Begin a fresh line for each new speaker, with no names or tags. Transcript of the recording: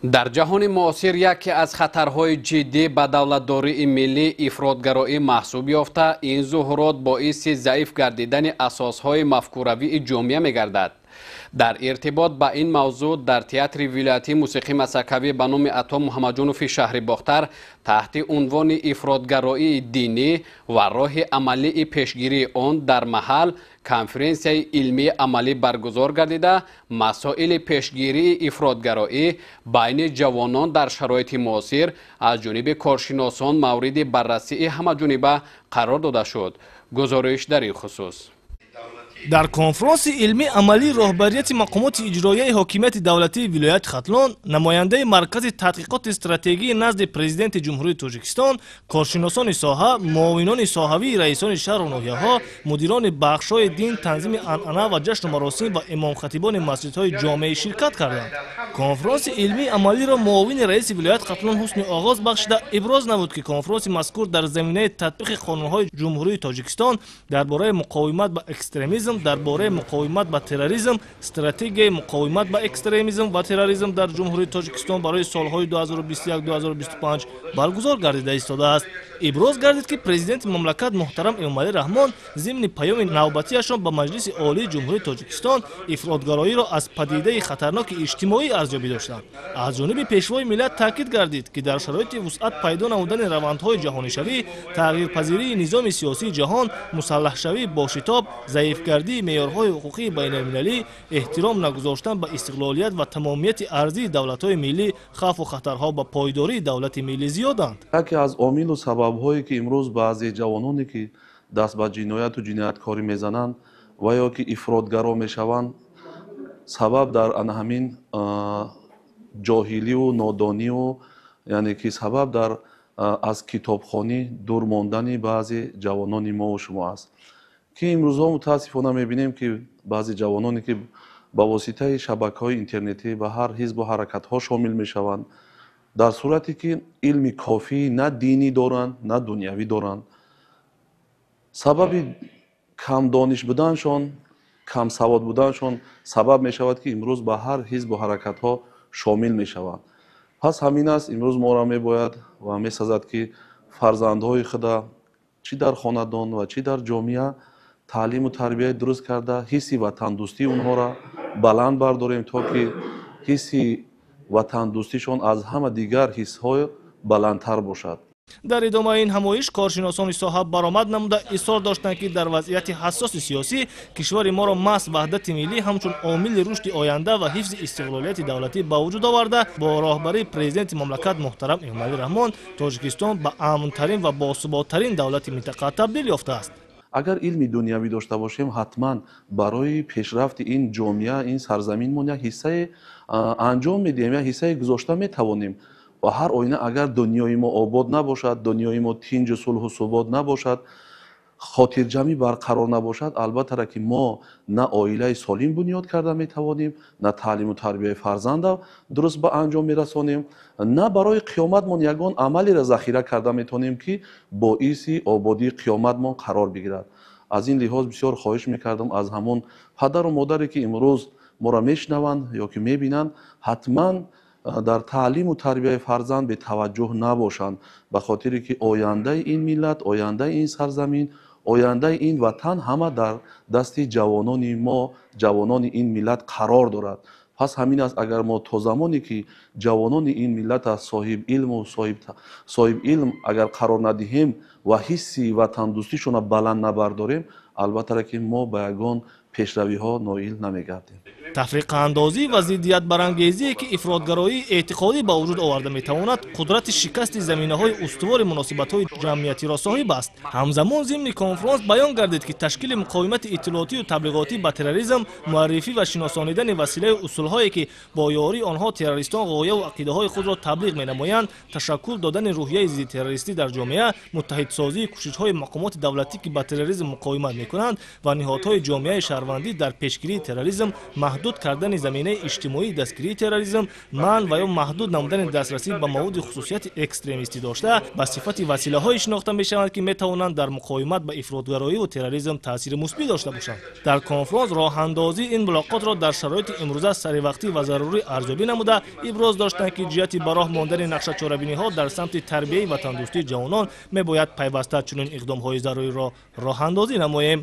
Дар ҷаҳони муосир яке аз хатарҳои ҷиддӣ ба давлатдории миллӣ ифротгароӣ маҳсуб ёфта, ин зуҳурот боиси заиф гардидани асосҳои мафкуравии ҷомеа мегардад. Дар иртибот ба ин мавзӯъ дар театри вилоятии мусиқии масакавӣ ба номи Ато Муҳаммадҷонови шаҳри Бохтар таҳти унвони ифротгароии динӣ ва роҳи амалии пешгирии он дар маҳал конференсияи илмии амалӣ баргузор гардида, масоили пешгирии ифротгароӣ байни ҷавонон дар шароити муосир аз ҷониби коршиносон мавриди баррасии ҳамаҷониба қарор дода шуд. Гузориш дар ин хусус.
Дар конфронси илмии амалии роҳбарияти мақомоти иҷроияи ҳокимияти давлатии вилояти Хатлон, намояндаи Маркази тадқиқоти стратегии назди Президенти Ҷумҳурии Тоҷикистон, коршиносони соҳа, муовинони соҳавии раисони шаҳру ноҳияҳо, мудирони бахшҳои дин, танзими анъана ва ҷашну маросим ва имомхатибони масҷидҳои ҷомеӣ ширкат карданд. Конфронси илмии амалиро муовини раиси вилояти Хатлон ҳусни оғоз бахшида иброз намуд, ки конфронси мазкур дар заминаи татбиқи қонунҳои Ҷумҳурии Тоҷикистон дар бораи муқовимат ба экстремизм, дар бораи муқовимат ба терроризм, стратегияи муқовимат ба экстремизм ва терроризм дар Ҷумҳурии Тоҷикистон барои солҳои 2021-2025 баргузор гардида истодааст. Иброз гардид, ки Президенти мамлакат муҳтарам Эмомалӣ Раҳмон зимни паёми навбатиашон ба Маҷлиси Олии Ҷумҳурии Тоҷикистон ифротгароиро аз падидаи хатарноки иҷтимоӣ арзёбӣ доштанд. Аз ҷониби Пешвои миллат таъкид гардид, ки дар шароити вусъат пайдо намудани равандҳои ҷаҳонишавӣ, тағйирпазирии низоми сиёсии ҷаҳон, мусаллаҳшавӣ бо шитоб, заифгардии меъёрҳои ҳуқуқии байналмилалӣ, эҳтиром нагузоштан ба истиқлолият ва тамомияти арзии давлатҳои миллӣ, хавфу хатарҳо ба пойдории давлати миллӣ зиёданд.
Яке аз омилу сабабҳое, ки имрӯз баъзе ҷавононе, ки даст ба ҷинояту ҷинояткорӣ мезананд ва ё ки ифротгаро мешаванд, сабаб дар ана ҳамин ҷоҳилию нодонию, яъне ки сабаб дар аз китобхонӣ дур мондани баъзе ҷавонони мову шумо аст, ки имрӯзҳо мутаассифона мебинем, ки баъзе ҷавононе, ки ба воситаи шабакаҳои интернетӣ ба ҳар ҳизбу ҳаракатҳо шомил мешаванд, дар сурате ки илми кофӣ на динӣ доранд, на дунявӣ доранд, сабаби камдониш буданшон, камсавод буданшон сабаб мешавад, ки имрӯз ба ҳар ҳизбу ҳаракатҳо шомил мешаванд. Пас ҳамин аст, имрӯз моро мебояд ва месазад, ки фарзандҳои худа чӣ дар хонадон ва чӣ дар ҷомеа таълиму тарбияи дуруст карда, ҳисси ватандӯстии онҳоро баланд бардорем, то ки ҳисси ватандӯстишон аз ҳама дигар ҳиссҳо баландтар бошад.
Дар идомаи ин ҳамоиш коршиносони соҳа баромад намуда исрор доштанд, ки дар вазъияти ҳассоси сиёсӣ кишвари моро маҳз ваҳдати миллӣ ҳамчун омили рушди оянда ва ҳифзи истиқлолияти давлатӣ ба вуҷуд оварда, бо роҳбарии Президенти мамлакат муҳтарам Эмомалӣ Раҳмон Тоҷикистон ба амнтарин ва босуботтарин давлати минтақа табдил ёфтааст.
Агар илми дунявӣ дошта бошем, ҳатман барои пешрафти ин ҷомеа, ин сарзаминмон як ҳиссае анҷом медиҳем, як ҳиссае гузошта метавонем. Ва ҳар оина агар дунёи мо обод набошад, дунёи мо тинҷу сулҳу субот набошад, хотирҷамъӣ барқарор набошад, албатта ки мо на оилаи солим бунёд карда метавонем, на таълиму тарбияи фарзанда дуруст ба анҷом мерасонем, на барои қиёматмон ягон амалеро захира карда метавонем, ки боиси ободии қиёматмон қарор бигирад. Аз ин лиҳоз бисёр хоҳиш мекардам аз ҳамон падару модаре, ки имрӯз моро мешунаванд ё ки мебинанд, ҳатман дар таълиму тарбияи фарзанд бетаваҷҷӯҳ набошанд, ба хотире ки ояндаи ин миллат, ояндаи ин сарзамин, ояндаи ин ватан ҳама дар дасти ҷавонони мо, ҷавонони ин миллат қарор дорад. Пас ҳамин аст, агар мо то замоне ки ҷавонони ин миллат аз соҳиб илму соҳиб илм агар қарор надиҳем ва ҳисси ватандӯстишонро баланд набардорем, албатта ки мо ба ягон пешравиҳо ноил намегардем.
Тафриқаандозӣ ва зиддиятбарангезие, ки ифротгароии эътиқодӣ ба вуҷуд оварда метавонад, қудрати шикасти заминаҳои устувори муносибатҳои ҷамъиятиро соҳиб аст. Ҳамзамон зимни конфронс баён гардид, ки ташкили муқовимати иттилоотию таблиғотӣ ба терроризм, муаррифӣ ва шиносонидани василаю усулҳое, ки бо ёрии онҳо террористон ғояву ақидаҳои худро таблиғ менамоянд, ташаккул додани рӯҳияи зиддитеррористӣ дар ҷомеа, муттаҳидсозии кӯшишҳои мақомоти давлатӣ, ки ба терроризм муқовимат мекунанд, ва ниҳодҳои ҷомеаи шаҳрвандӣ шаҳрвандӣ дар пешгирии терроризм, маҳдуд кардани заминаи иҷтимоии дастгирии терроризм, манъ ва ё маҳдуд намудани дастрасӣ ба маводи хусусияти экстремистӣ дошта, ба сифати василаҳое шинохта мешаванд, ки метавонанд дар муқовимат ба ифротгароиву терроризм таъсири мусбӣ дошта бошанд. Дар конфронс роҳандозии ин мулоқотро дар шароити имрӯза саривақтӣ ва зарурӣ арзёбӣ намуда, иброз доштанд, ки ҷиҳати ба роҳ мондани нақшачорабиниҳо дар самти тарбияи ватандӯстии ҷавонон мебояд пайваста чунин иқдомҳои заруриро роҳандозӣ намоем.